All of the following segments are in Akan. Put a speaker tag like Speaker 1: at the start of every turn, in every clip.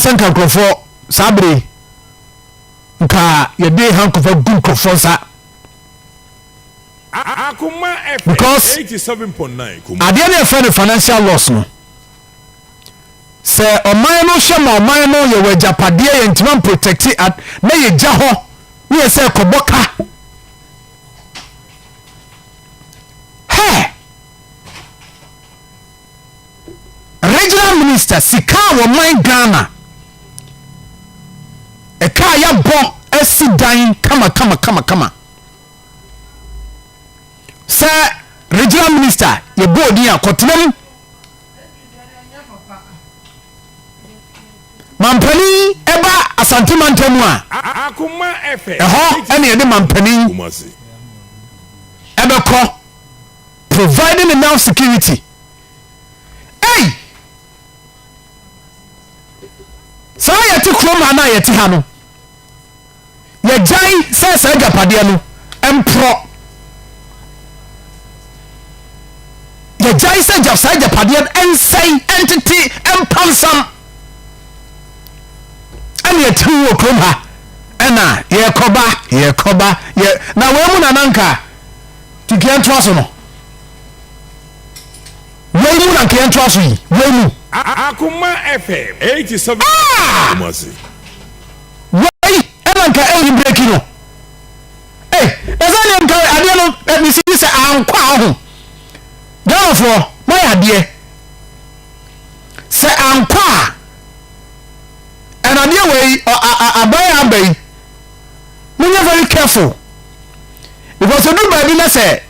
Speaker 1: sɛ nka nkurɔfoɔ saa bere yi nka yɛde handcuff agu nkurɔfoɔ nsa because adeɛ no yɛfrɛ no financial loss no, sɛ ɔman no hwɛ ma ɔman no yɛwɔ agyapadeɛ, yɛntumi amprotect na yɛgya hɔ ne yɛ sɛ kɔbɔ ka hɛ. Regional minister, sika a wɔman Ghana ɛka a yɛabɔ asi dan kama kama kama kama sɛ regional minister, yɛbɔ odin a kɔtena mu. Mampanin ɛba Asante mantam a, ɛhɔ ɛne yɛde mampanin ɛbɛkɔ, providing enough security. Ei, saa yɛte kurom ha no a yɛte ha no, yɛgyae sɛ saa agyapadeɛ no mporɔ, yɛgyae sɛ saa agyapadeɛ no ɛnsɛe, ɛntete, ɛmpansam, ɛne yɛte wɔ kurom ha ɛna yɛkɔba yɛkɔba yɛ na wei mu nananka nti yɛntoa so no, wei mu na nka yɛntoa so yi wei mu.
Speaker 2: Akoma FM 87.
Speaker 1: Ah!
Speaker 2: Kumasi.
Speaker 1: Wei ɛna nka ɛyi breki no. Ei, ɛsɛ deɛ nka adeɛ no mesi sɛ ankɔ a ɔho Ghanafoɔ moayɛ adeɛ sɛ ankɔ a, ɛna adeɛ wei aban a aba yi, monyɛ very careful because ɛduru baabi na sɛ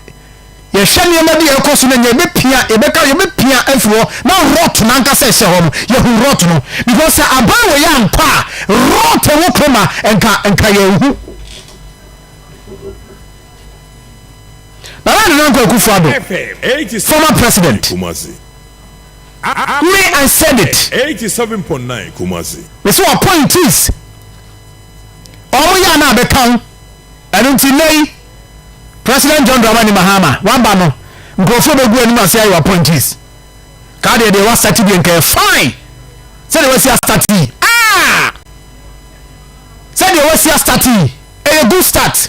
Speaker 1: yɛhwɛ nneɛma bi a ɛkɔ so no, nyɛ yɛbɛpia, yɛbɛka, yɛbɛpia afiri hɔ na rot nankasa ɛhyɛ hɔ no, yɛhu rot no, because sɛ aban wɔ yɛ ankɔ a, rot ɛwɔ kurom a nka yɛnhu. Nana Addo Dankwa Akufo-Addo,
Speaker 2: FM 87.
Speaker 1: former president,
Speaker 2: Kumasi.
Speaker 1: me, I said it.
Speaker 2: 87.9 Kumasi.
Speaker 1: Me sɛ appointees ɔmo yɛ ana abɛka ho. Ɛno nti nnɛ yi President John Dramani Mahama waba no, nkurɔfoɔ bɛgu anim ase ayɛ appointees kaa deɛ wasate deɛ nka yɛ fine sɛdeɛ wasi astart yi. Ah, sɛdeɛ wasi astart yi, ɛyɛ good start,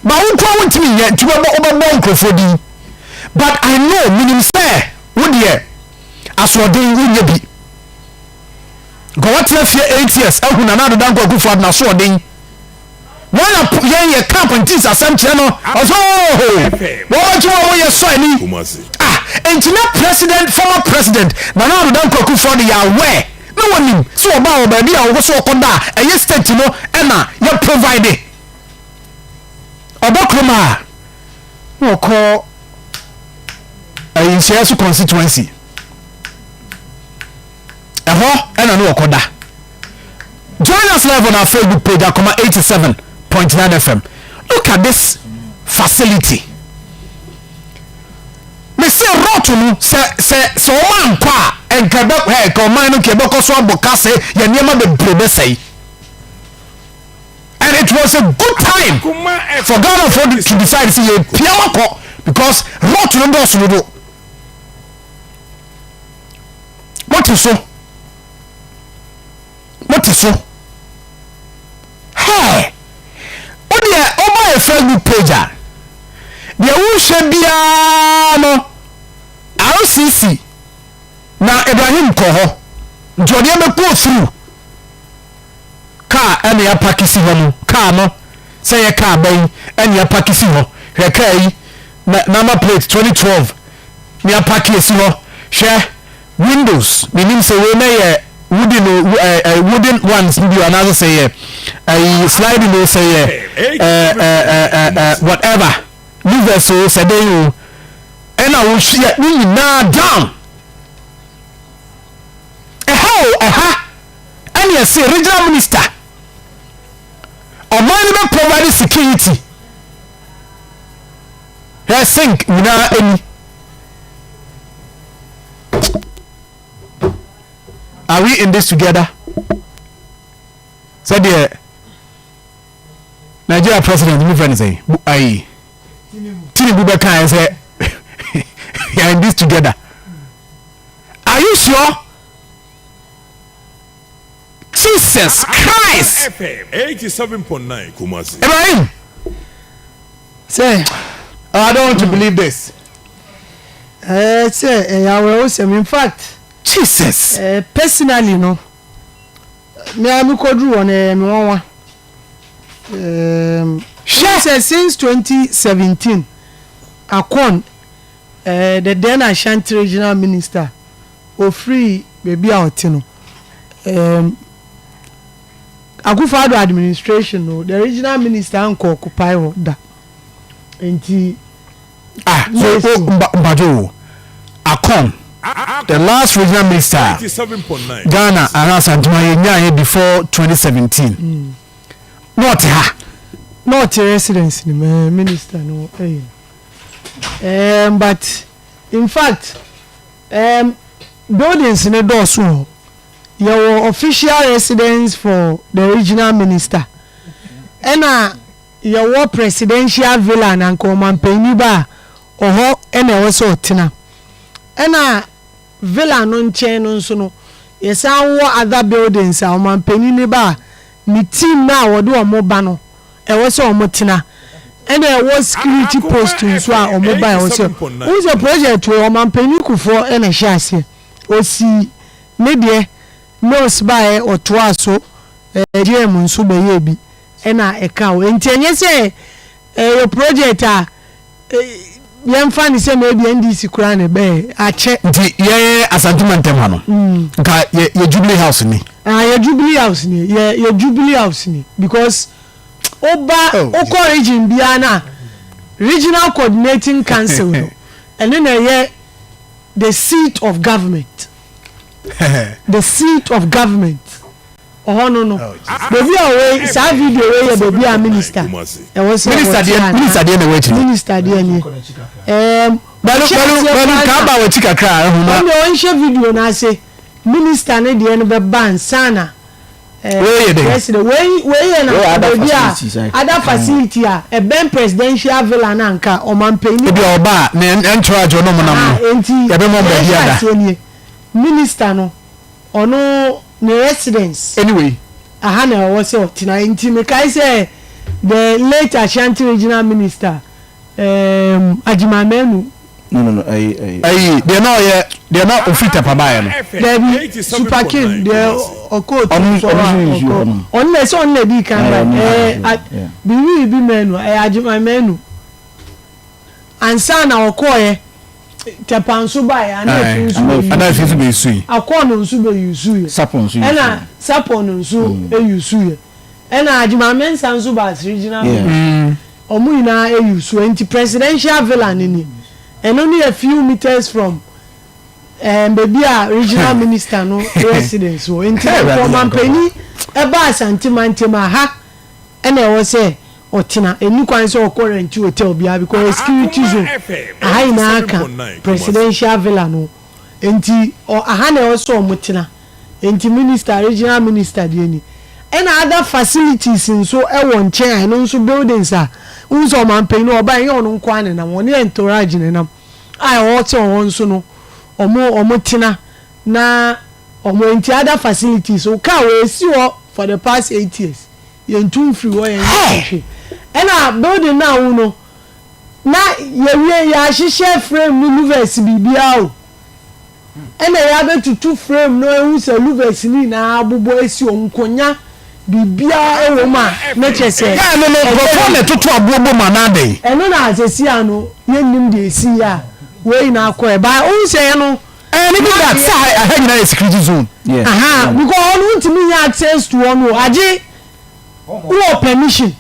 Speaker 1: ba wo nkoa wontumi nyɛ, nti wobɛbɔ nkurɔfoɔ din, but I know, menim sɛ wo deɛ asoɔden wonyɛ bi. Nka watena fie 8 years ahu Nana Addo Dankwa Akufo Addo n'asoɔden. Wɔn na yɛn yɛ ka appointees asɛm kyerɛ no, ɔsɛ ooo, wɔn adwuma wɔn yɛ sɔ ani.
Speaker 2: Kumasi.
Speaker 1: Ah, nti na president, former President Nana Addo Dankwa Akufo Addo yɛ aware na wɔnim sɛ ɔbaa wɔ baabi a wɔwɔ so ɔkɔda a ɛyɛ state no ɛna yɛ provide. Ɔbɛ kurom a na ɔkɔ ɛyi nhyɛn so constituency ɛhɔ ɛna ne wɔkɔda. Join us live on our Facebook page, Akoma 87.9 FM. Look at this facility. Me se rot no, sɛ ɔmo ankɔ a, nka bɛ ɛ nka ɔman no nka ɛbɛkɔ so abɔ kase yɛ nneɛma bebree bɛsɛe, and it was a good time
Speaker 2: Akoma FM.
Speaker 1: for Ghana for to decide sɛ yɛ pia wakɔ because rot no dɔɔso dodo. Mote so, mote so. Hɛ, wodeɛ woba yɛ Facebook page a, deɛ wohwɛ biara no, RCC na Ibrahim kɔ hɔ nti ɔdeɛ bɛkɔ through kaa ɛne apark si hɔ no. Kaa no sɛ yɛ kaa bɛn ɛne apark si hɔ? Hwɛ kaa yi na number plate 2012 ne apark esi hɔ. Hwɛ windows, menim sɛ wei na yɛ wooden o, ɛ ɛ wooden ones no bi o, anaasɛ sɛ yɛ ɛyi sliding o, sɛ yɛ ɛ ɛ ɛ ɛ whatever louvers o, sɛ den o, ɛna wohwɛ ne nyinaa down ɛha o. Ɛha ɛne ɛsɛ regional minister, ɔman no bɛ provide security. Hwɛ, sink nyinaa ani. Are we in this together? Sɛdeɛ Nigeria president mi fɛ no sɛ ayi Tinubu bɛka yɛ sɛ we are in this together. Are you sure? Jesus Christ!
Speaker 2: FM 87.9 Kumasi.
Speaker 1: Ibrahim!
Speaker 3: Sɛ.
Speaker 1: Oh, I don't want to believe this.
Speaker 3: Ɛɛ eh, sɛ ɛyɛ awerɛhosɛm in fact.
Speaker 1: Jesus.
Speaker 3: Eh, personally no, me a mekɔduru hɔ no ɛyɛ me nwanwa. Um,
Speaker 1: Hwɛ.
Speaker 3: Sɛ since 2017, Akon, eh, the then Ashanti regional minister, ofiri baabi a ɔte no, um, Akufo-Addo administration no, the regional minister ankɔ occupy hɔ da. Nti.
Speaker 1: Ah, so o mpajo o. Akon, the last regional minister Ghana anaa Asantuma yɛ nyaayɛ before 2017. Mm. Na ɔte ha.
Speaker 3: Na ɔte residence ni mɛ minister no ɛyɛ. But in fact, buildings ne dɔɔso hɔ. Yɛwɔ official residence for the regional minister. Ɛna yɛwɔ presidential villa na nka ɔmanpanyin ba a, ɔhɔ na ɛwɔ sɛ ɔtena. Ɛna villa no nkyɛn no nso no, yɛsan wɔ other buildings a ɔmanpanyin no ba a, ne team no a wɔde wɔn ba no, ɛwɔ sɛ wɔtena. Ɛna ɛwɔ security post nso a wɔn ba a ɛwɔ sɛ, wohu sɛ project wei ɔmanpanyin Kufuor na ɛhyɛɛ aseɛ. Ɔsii ne deɛ, Mills baeɛ ɔtoaa so, JM nso bɛyɛɛ bi na ɛka ho. Nti ɛnyɛ sɛ ɛyɛ project a yɛmfa no sɛ maybe NDC koraa na ɛbɛyɛ, akyɛ.
Speaker 1: Nti yɛn Asante mantam ha no, nka yɛ yɛ Jubilee House ni.
Speaker 3: Ah, yɛ Jubilee House ni, yɛ yɛ Jubilee House ni because woba
Speaker 1: Oh,
Speaker 3: wokɔ region biara no a, Regional Coordinating Council no, ɛno na ɛyɛ the seat of government the seat of government ɔhɔ no no baabi a wei saa video wei yɛ baabi a minister ɛwɔ sɛ
Speaker 1: minister deɛ minister deɛ na ɛwɔ akyiri
Speaker 3: minister deɛ nie ɛɛm
Speaker 1: bɛlu bɛlu bɛlu kaa ba wɔ akyi kakra ɛho na
Speaker 3: ɔno deɛ ɔnhyɛ video no ase minister ne deɛ no bɛba ansana.
Speaker 1: Wei yɛ dɛn?
Speaker 3: President wei wei yɛ na baabi a other facility a ɛbɛn presidential villa na nka ɔmanpanyin.
Speaker 1: Ebi a ɔba a ne entourage ɔno ɔmo nam no yɛbɛma ɔmo baabi ada.
Speaker 3: Nti nie minister no ɔno ne residence.
Speaker 1: Anyway.
Speaker 3: Aha na ɛwɔ sɛ ɔtena nti mekae sɛ the late Ashanti regional minister. Erm Agyemang Manu.
Speaker 4: No no no ɛyi ɛyi.
Speaker 1: Ɛyi deɛ na ɔyɛ deɛ na ofiri Tɛpa baeɛ no.
Speaker 3: Dabi Super King deɛ ɔkɔ
Speaker 4: Ɔno
Speaker 3: otumfoɔ
Speaker 4: ɔno
Speaker 3: a
Speaker 4: nso nsuo
Speaker 3: ɔkɔ
Speaker 4: hɔ nom.
Speaker 3: ɔno na ɛsɛ ɔno na ɛdii kan
Speaker 4: Ɛɛ
Speaker 3: bae
Speaker 4: ɔno nso
Speaker 3: ɛɛ
Speaker 4: nsuo
Speaker 3: a
Speaker 4: yeah.
Speaker 3: biribi bi Manu ɛyɛ Agyemang Manu ansa na ɔkɔɔɛ Tɛpa nso baeɛ ana
Speaker 1: Ae
Speaker 3: efi nso
Speaker 4: Ana
Speaker 3: bɛ
Speaker 4: efi
Speaker 1: ana efi nso
Speaker 3: yusuiɛ
Speaker 1: bɛ sui.
Speaker 3: Akɔɔ no nso bɛ yusuiɛ
Speaker 4: Sapon nso
Speaker 3: ɛna
Speaker 4: yusuiɛ.
Speaker 3: Sapon nso yusuiɛ ɛna Agyemang Mensah nso baa as regional
Speaker 4: Yeah.
Speaker 3: minister. Ɔmo nyinaa ayi so nti presidential villa no ni. Ɛno no yɛ few meters from ɛɛm baabi a regional minister no residence wɔ. Nti na nka ɔmanpanin ɛba Asante mantam a ha ɛna ɛwɔ sɛ ɔtena. Ɛnni kwan sɛ ɔkɔ rɛnti hotel biara because ɛyɛ security zone. Aha nyinaa ka presidential villa no ho. Nti ɔ aha na ɛwɔ sɛ ɔmo tena. Nti minister, regional minister deɛ ni. Ɛna other facilities nso wɔ nkyɛn a ɛno nso buildings a wohu sɛ ɔmanpanin no ɔba ɛnyɛ ɔno nko ara na ɛnam, ɔne entourage na ɛnam a ɛwɔ sɛ ɔhɔ nso no ɔmo ɔmo tena na ɔmo nti other facilities wo car wɔ esi hɔ for the past 8 years yɛntu mfiri hɔ yɛnyɛ hwee. Ɛna building no a wo no na yɛwie yɛahyehyɛ frame ne louvers biribiara o. Ɛna yɛabɛtutu frame no ahu sɛ louvers no nyinaa abobɔ asi hɔ, nkonya, biribiara wɔ mu a na kyerɛ sɛ
Speaker 1: Yɛ ɛno no
Speaker 3: ɛyɛ
Speaker 1: nkurɔfoɔ na
Speaker 3: ready.
Speaker 1: ɛtoto aboɔ bom anaa dɛn?
Speaker 3: Ɛno na seesei a no yɛnnim deɛ ɛsiiɛ a wei nyinaa kɔɛ but wohu sɛ ɛno
Speaker 1: Ɛɛ ne bi
Speaker 3: na
Speaker 1: that sɛ
Speaker 3: deɛ.
Speaker 1: aha nyinaa yɛ security zone.
Speaker 4: Yeah.
Speaker 3: Ahaa because hɔ no wontumi nya access to hɔ no o agye wowɔ permission.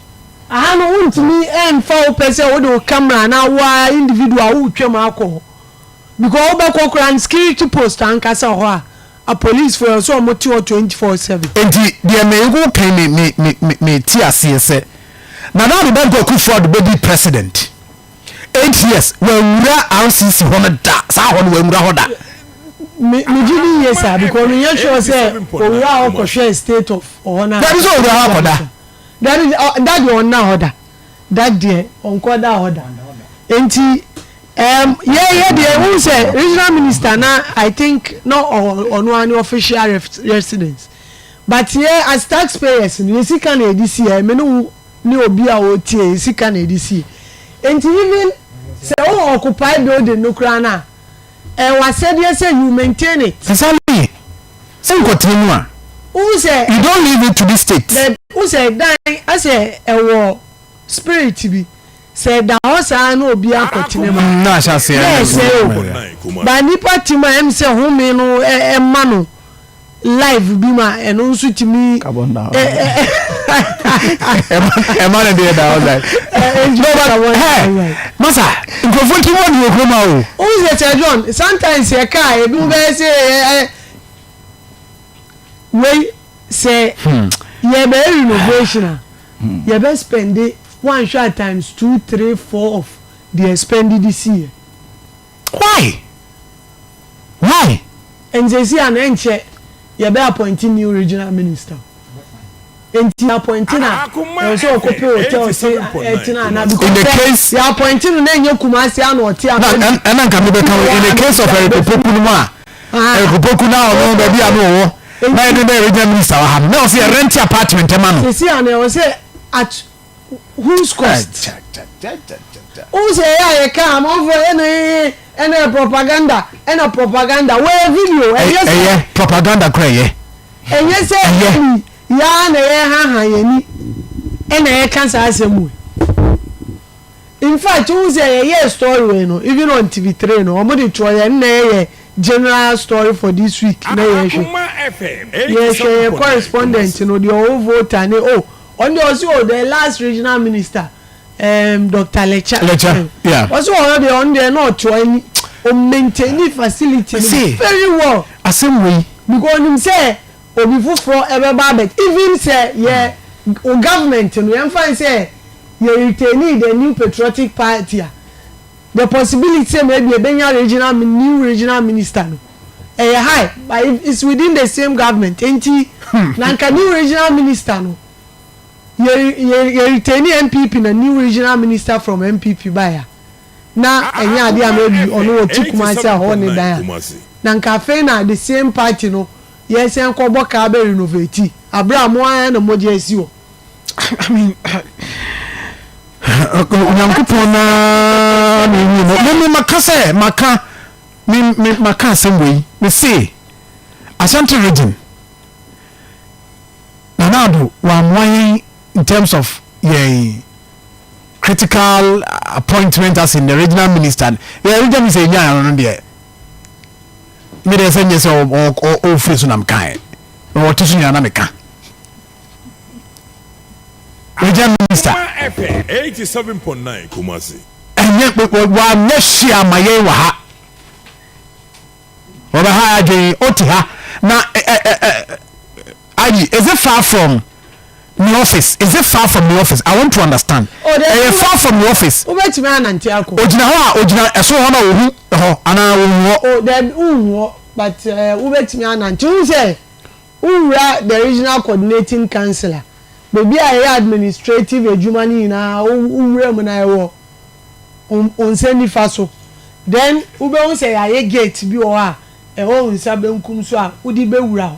Speaker 3: Aha no wontumi mfa wo pɛ sɛ wode wo camera anaa wo ara individual woretwam akɔ hɔ. Because wo bɛkɔ koraa no security post ankasa wɔ hɔ a apolice foɔ ɛwɔ sɛ ɔmo te hɔ 24/7.
Speaker 1: Enti deɛ me wo kan me me me me me te aseɛ sɛ Nana Addo Dankwa Akufo Addo bɛdi president 8 years wanwura RCC hɔ no da, saa hɔ no wanwura hɔ da.
Speaker 3: Me me gye di yie saa because me nyɛ sure sɛ owura hɔ kɔ hwɛɛ state of ɔhɔ no a.
Speaker 1: Dabi sɛ owura hɔ akɔ da.
Speaker 3: Dabi ɔ da deɛ ɔnna hɔ da. Da deɛ ɔnkɔ da hɔ da. Enti um, yɛ yɛ deɛ wohu sɛ regional minister na I think na ɔwɔ ɔno ara ne official residence. But yɛ as tax payers no yɛ sika na yɛde si yɛ, me ne wo ne obi a ɔretie yɛ sika na yɛde si. Nti even sɛ wo occupy building no koraa no a, ɛyɛ w'asɛdeɛ sɛ you maintain it.
Speaker 1: Exactly. Sɛ nkɔtena mu a,
Speaker 3: Wohu sɛ
Speaker 1: you don't leave it to the state.
Speaker 3: Daabi, wohu sɛ dan asɛ ɛwɔ spirit bi, sɛ ɛda hɔ saa na obi akɔtena mu a,
Speaker 1: Na ahyɛ aseɛ.
Speaker 3: Na ɛsɛe o. But nipa te mu a, ɛm sɛ home no ɛma no life bi ma ɛno nso tumi.
Speaker 1: Carbon dioxide. Ɛma no deɛ dioxide. No but hey, masa nkurɔfoɔ ti wɔ ne wɔ kurom a o.
Speaker 3: Wohu sɛ Sir John, sometimes yɛ kaa ebi mo bɛyɛ sɛ ɛ wei sɛ yɛbɛyɛ renovation a yɛbɛ spend wanhwɛ a times two three four of deɛ spend de si yɛ.
Speaker 1: Why? Why?
Speaker 3: Nti sɛsi a no ɛnkyɛ yɛbɛ appoint new regional minister nti yɛ appoint no a ɛwɔ sɛ ɔkɔpɛ hotel se ɛtena ana because
Speaker 1: In the
Speaker 3: sɛ
Speaker 1: case-
Speaker 3: yɛ appoint no na ɛnyɛ Kumasi a na ɔte a
Speaker 1: Na ɛna nka mebɛka wo in the case of Eric Opoku no mu a Eric Opoku na ɔno baabi a na ɔwɔ na yɛde bɛyɛ regional minister wɔ ha no na ɔsɛ yɛ rent apartment ma no.
Speaker 3: Sɛsi a no ɛwɔ sɛ at whose cost? Wohu sɛ ɛyɛ a yɛka amanfoɔ ɛna ee ɛna propaganda ɛna propaganda wɔyɛ video ɛnyɛ sɛ
Speaker 1: ɛyɛ propaganda kora ɛyɛ
Speaker 3: ɛnyɛ sɛ ɛni yaa na ɛyɛ haha yɛn ni ɛna ɛka saa asɛm wei. In fact wohu sɛ yɛyɛ story wei no even on TV3 no wɔn de toɔ yɛn na ɛyɛ general story for this week na yɛhwɛ yɛhwɛ yɛ correspondent no deɛ ɔwɔ voter ne oh ɔno deɛ ɔsi oh the last regional minister Dr. Lecha.
Speaker 1: Lecha, yeah.
Speaker 3: Ɔsi ɔno deɛ ɔno deɛ na ɔto ani o maintain facility no very well.
Speaker 1: Asɛm wei.
Speaker 3: Because onim sɛ obi foforɔ ɛbɛba abɛ even sɛ yɛ o government no yɛn fa sɛ yɛ retain the New Patriotic Party a the possibility sɛ maybe ebenya regional new regional minister no ɛyɛ high, but if it's within the same government nti na nka new regional minister no yɛ yɛ yɛ retain NPP na new regional minister from NPP baeɛ na ɛnyɛ adeɛ a maybe ɔno wɔ ti Kumasi a hɔ ne dan a na nka afei na the same party no yɛsɛn kɔbɔ kaa bɛ renovate abere a mo ara na mogya esi hɔ.
Speaker 1: I mean, Onyankopɔn naa na ewu no. Me maka sɛ maka me me maka asɛm wei me se Ashanti Region Nana Addo wammoa yɛn in terms of yɛn critical appointment as in the regional minister. Yɛ regional minister yɛn nyaa no deɛ me deɛ sɛ nyɛ sɛ ɔfiri so na mekaeɛ na ɔte so nyinaa na meka regional minister.
Speaker 2: FM 87.9 Kumasi.
Speaker 1: Ɛnyɛ wanyɛ hye ama yɛn wɔ ha, wɔbɛha adwene ɔte ha na ɛ ɛ ɛ ayi. Is it far from the office? Is it far from the office? I want to understand. Ɛyɛ far from the office?
Speaker 3: Wobɛtumi anante akɔ.
Speaker 1: Ogyina hɔ a ogyina ɛso hɔ na ohu hɔ anaa ohu hɔ?
Speaker 3: O dɛbi, wohu hɔ, but wobɛtumi anante. Wohu sɛ wowura the regional coordinating council a, baabi a ɛyɛ administrative adwuma no nyinaa, wowura mu na ɛwɔ wo nsa nifa so. Then wobɛhu sɛ yɛayɛ gate bi wɔ hɔ a ɛwɔ wo nsa benkum so a wode bɛwura hɔ.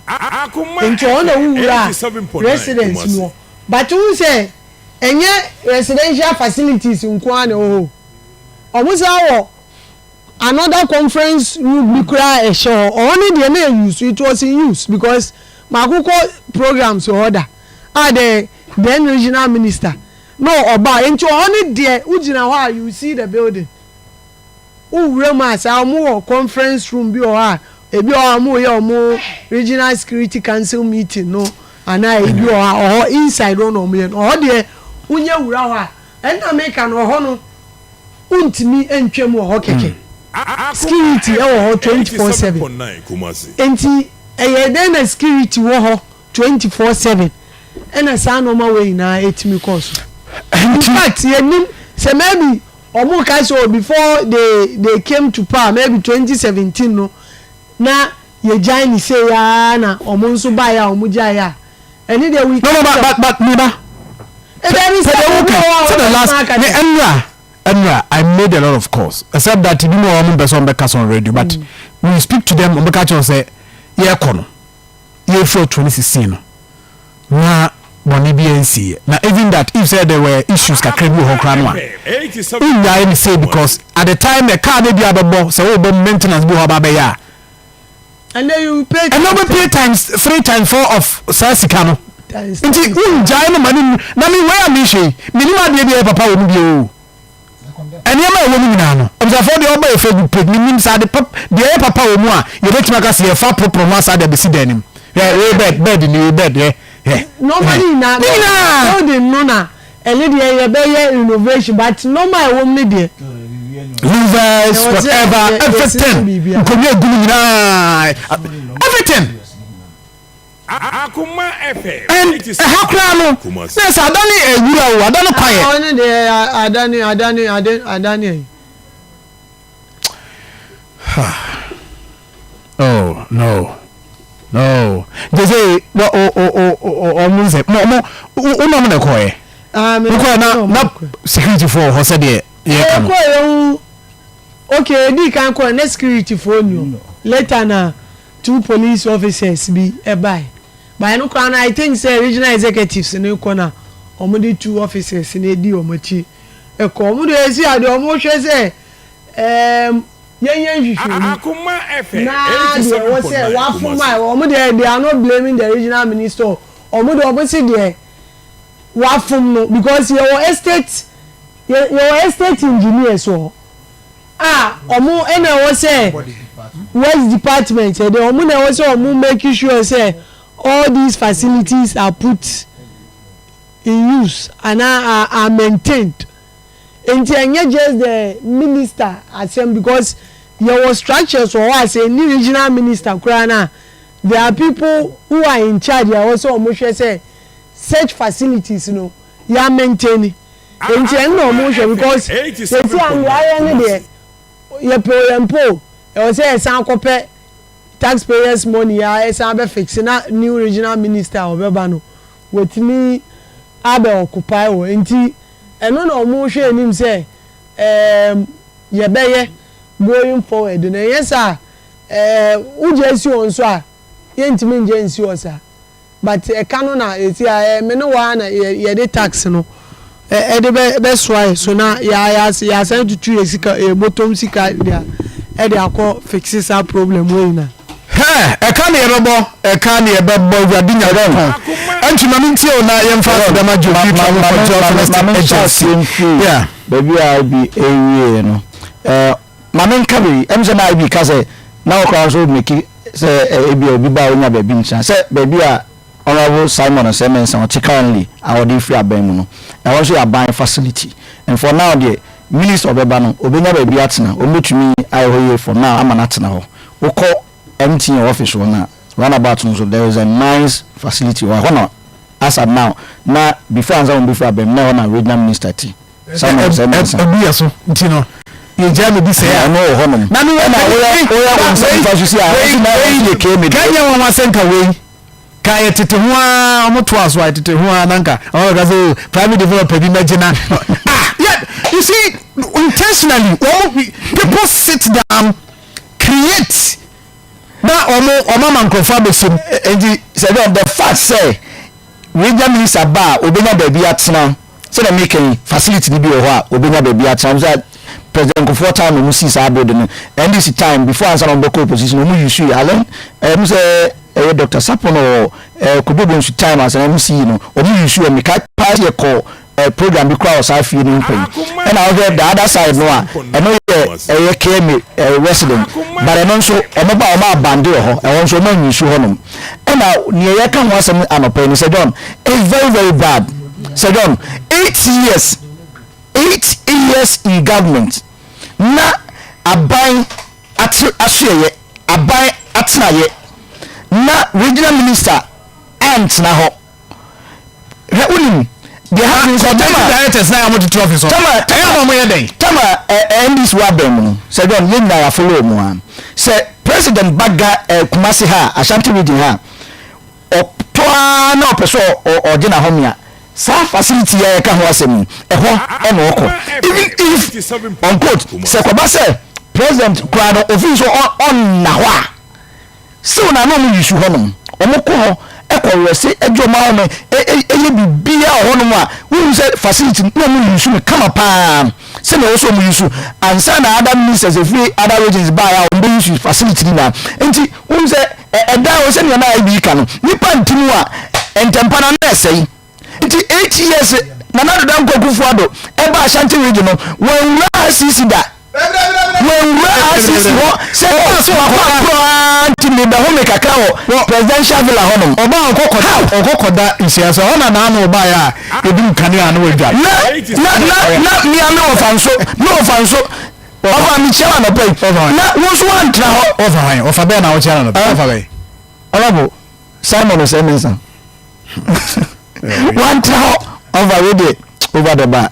Speaker 3: Nti ɔhɔ na wowura a residence no wɔ. But wohu sɛ ɛnyɛ residential facilities nko ara na ɛwɔ hɔ o. Wɔn san wɔ another conference room bi koraa a ɛhyɛ hɔ. Ɔhɔ no deɛ na yɛ use, it was in use because makokɔ programs wɔ hɔ da a the then regional minister na ɔbaa. Nti ɔhɔ no deɛ wogyina hɔ a you see the building. Wowura mu a saa wɔn wɔ conference room bi wɔ hɔ a ebi wɔ hɔ a wɔn reyɛ wɔn regional security council meeting no anaa ebi wɔ hɔ a ɔhɔ inside hɔ na wɔn yɛ no. Ɔhɔ deɛ wonyɛ wura hɔ a ɛnna meka no ɔhɔ no wontumi ntwam wɔ hɔ kɛkɛ. Security wɔ hɔ 24/7. Nti ɛyɛ dɛn na security wɔ hɔ 24/7 ɛna saa nneɛma wei nyinaa ɛtumi kɔɔ so? In fact yɛnim sɛ maybe wɔn ka sɛ oh before they came to power maybe 2017 no na yɛgyae ne sei ara na wɔn nso baeɛ a wɔn gyaeɛ a ɛne deɛ we
Speaker 1: No, no, but but but me ba.
Speaker 3: Ɛdɛbi sɛ
Speaker 1: obi wɔ hɔ a wɔn bɛtumi aka ne ɛnura ɛnura I made a lot of calls except that ebi mu a wɔn mpɛ sɛ wɔn bɛka so on radio, but we speak to them, wɔn bɛka kyerɛ sɛ yɛrekɔ no yɛfiri 2016 no. Na bɔne biara nsiiɛ. Na even that if sɛ there were issues kakra bi wɔ hɔ koraa no a, wonnyae no sei because at the time ɛ car no bi a bɛbɔ sɛ worebɔ maintenance bi wɔ hɔ aba abɛyɛ a,
Speaker 3: Ɛnɛ you pay
Speaker 1: ɛnɛ wobɛpay times three times four of saa sika no. Nti wongyae no ma no nnu. Na me wei a mehwɛ yi, mennim adeɛ bi a ɛyɛ papa wɔ mu bio o. Nneɛma a ɛwɔ mu nyinaa no, abusuafoɔ deɛ ɔba yɛ Facebook page, menim sɛ ade pap, deɛ ɛyɛ papa wɔ mu a yɛbɛtumi aka sɛ yɛfa poroporo ho asa de abɛsi dan no mu. Hwɛ, wei bed, bed ni, wei bed, hwɛ, hwɛ,
Speaker 3: Nneɛma
Speaker 1: hwɛ.
Speaker 3: no nyinaa,
Speaker 1: Ne nyinaa!
Speaker 3: building no na ɛno deɛ yɛbɛyɛ renovation but nneɛma a ɛwɔ mu no deɛ.
Speaker 1: Louvers,
Speaker 3: Ɛwɔ sɛ
Speaker 1: whatever,
Speaker 3: yɛ- yɛsisi
Speaker 1: everything,
Speaker 3: biribiara.
Speaker 1: nkonnwa egu mu nyinaa, everything.
Speaker 2: Akoma FM.
Speaker 1: And ɛha koraa no, na ɛsɛ adane nwura o, adane kwaeɛ.
Speaker 3: Ah, ɔno deɛ adane adane adane adane ayi.
Speaker 1: Oh no no nti sɛ wɔ o o o o ɔmo nsɛ mo ɔmo wo na ɔmo na ɛkɔɛ.
Speaker 3: Ah, me
Speaker 1: Wokɔɛ na na security foɔ wɔ hɔ sɛdeɛ yɛka no.
Speaker 3: Ɛkɔɛ yɛ hu okay edi kan kɔɛ na security foɔ ni hɔ later na. Two police officers bi bae but ɛno koraa no I think sɛ regional executives no rekɔ na wɔde two officers no adi wɔn akyi kɔ. Wɔn deɛ ɛsi adeɛ wɔhwɛ sɛ ɛɛm yɛnyɛ nhwehwɛmu na deɛ ɛwɔ sɛ wafom a wɔn deɛ they are not blaming the regional minister wɔn deɛ wɔn se deɛ wafom no because yɛwɔ estate yɛwɔ estate engineers wɔ hɔ. A ɔmo na ɛwɔ sɛ works department ɛde ɔmo na ɛwɔ sɛ ɔmo make sure sɛ all these facilities are put in use anaa are are maintained nti ɛnyɛ just the minister asɛm because yɛwɔ structures wɔ hɔ a sɛ ɛnni regional minister koraa no a there are people who are in charge a ɛwɔ sɛ ɔmo hwɛ sɛ such facilities no yɛ maintain. Nti ɛno na ɔmo hwɛ because sɛsi a nea ayɛ ne deɛ yɛpɛ o yɛmpɛ o ɛwɔ sɛ yɛsan akɔpɛ tax payers money a ɛsan abɛ fix na new regional minister a ɔbɛba no watumi abɛ occupy wɔ nti ɛno na ɔmo hwɛ anim sɛ ɛɛm yɛbɛyɛ going forward no ɛnyɛ saa ɛɛ wogye asi wɔn so a yɛntumi ngye nsi hɔ saa. But ɛka no na ɛsi a me ne wo ara na yɛde tax no ɛde bɛ bɛsoa yɛ so na yɛ yɛasan tutu yɛ sika yɛ bɔtɔm sika de ɛde akɔ fixe saa problem wei nyinaa.
Speaker 1: Hɛ! Ɛka ne yɛbɛbɔ, ɛka ne yɛbɛbɔ, Awurade Nyankopɔn. Ɛnti ma mentie o na yɛmfa aseda ma Joe Travel for Joy Domestic Agency. Yeah.
Speaker 4: Baabi a IB ɛwieɛ no, eh, ma menka wei, ɛm sɛ na IB ka sɛ na ɔkora nso meki Sɛ ebia obi ba a onya baabi ntena, sɛ baabi a Honourable Simon Osei Mensah ɔte currently a ɔde refiri aban mu no, ɛhɔ nso yɛ aban facility. And for now deɛ, Minister a ɔbɛba no, ɔbɛnya baabi atena, wɔbɛtumi ayɛ hɔ yie for now ama no atena hɔ. Wokɔ MTN office hɔ no a, roundabout no so, there is a nice facility hɔ, ɛhɔ na as at now, na before ansa wɔbɛfiri aban mu, na ɛhɔ na Regional Minister te. Simon sɛ mmiɛnsa.
Speaker 1: Ɛbu yɛ so nti no yɛgyaa no bi sɛ
Speaker 4: a. Ɛno wɔ hɔnom.
Speaker 1: Na ne
Speaker 4: ɛna woyɛ woyɛ wo nsa nifa so si a ɛna na ɛna yɛ kee mi.
Speaker 1: Kanyɛ wɔn asɛ nka wei ka yɛ tete ho ara wɔn to aso a tete ho ara na nka wɔn ka sɛ oh, private developer bi mɛgye na ah yeah you see intentionally wɔn people sit down create na wɔn wɔn ama nkurɔfoɔ abɛsɛm.
Speaker 4: Nti sɛ dɛ the fact sɛ regional minister ba a obenya baabi atena. Sɛdeɛ meka yi, facility no bi wɔ hɔ a wɔbɛnya baabi atena. Wohu sɛ President Kufuor time na wɔsii saa building no. NDC time, before ansa na wɔbɛkɔ opposition, wɔn use yi. Allen, ɛm sɛ ɛyɛ Doctor Sarpong wɔ eh, Kojo Bonsu time ansa na MC yi no, wɔn use wɔ. Mekae paa sɛ yɛkɔ eh, program bi koraa wɔ saa fie no mu pɛn. Ɛna wohwɛ the other side no a, ɛno yɛ ɛyɛ KMA eh, resident. But ɛno nso, wɔn ba wɔn abande wɔ hɔ. Ɛhɔ nso wɔn anyi hɔnom. Ɛna nea yɛka ho asɛm anɔpa yi no sɛ John, it's very very bad. Sir John, 8 years, 8 years in government na aban ate asoɛyɛ, aban atenayɛ na regional minister antena hɔ. Hwɛ, wonim deɛ happen sɛ tama
Speaker 1: directors na yɛ tete office hɔ.
Speaker 4: Tama
Speaker 1: ɛyɛ na ɔmo yɛ dɛn?
Speaker 4: Tama NDC wɔ abɛn mu no, Sir John, yɛn nyinaa yɛafollow mu a sɛ president ba ga Kumasi ha, Ashanti Region ha, ɔtɔ ara na ɔpɛ sɛ ɔgye n'ahome a, saa facility yi a yɛka ho asɛm yi, ɛhɔ ɛna ɔkɔ. Even if unquote sɛ kɔba sɛ president koraa no ofin so ɔnna hɔ a, still na na ɔmo use hɔnom, ɔmo kɔ hɔ. Ɛkɔ wɛse ɛgye ɔmo ahome ɛyɛ biribiara wɔ hɔnom a wohu sɛ facility no na ɔmo use no kama paa sɛnea ɛwɔ sɛ ɔmo use ansa na other ministers ɛfiri other regions baeɛ a ɔmo bɛ use facility no nyinaa. Nti wohu sɛ ɛdan hɔ sɛnea na IB ka no nipa nte mu a ntɛmpa no na ɛsɛe. Nti 8 years Nana Addo Dankwa Akufo Addo ɛba Ashanti region no wanwura RCC da. Wanwura RCC hɔ sɛ wakɔ akorɔ ara nti mebɛhome kakra wɔ presidential villa hɔnom.
Speaker 1: Ɔbaa ɔkɔkɔda ɔkɔkɔda nhyia so ɛhɔ na n'ano baeɛ a yɛdum kanea na wadwa.
Speaker 4: Na na na na mea me wɔfa nso me wɔfa nso ɔfa mekyia wo anɔpa yi na wo nso woantra hɔ.
Speaker 1: Wɔfa hwan? Wɔfa bɛn na wokyia no anɔpa yi? Wɔfa bɛn?
Speaker 4: Honourable Simon Osei Mensah. Wantra hɔ ɔfa wei deɛ over the bar.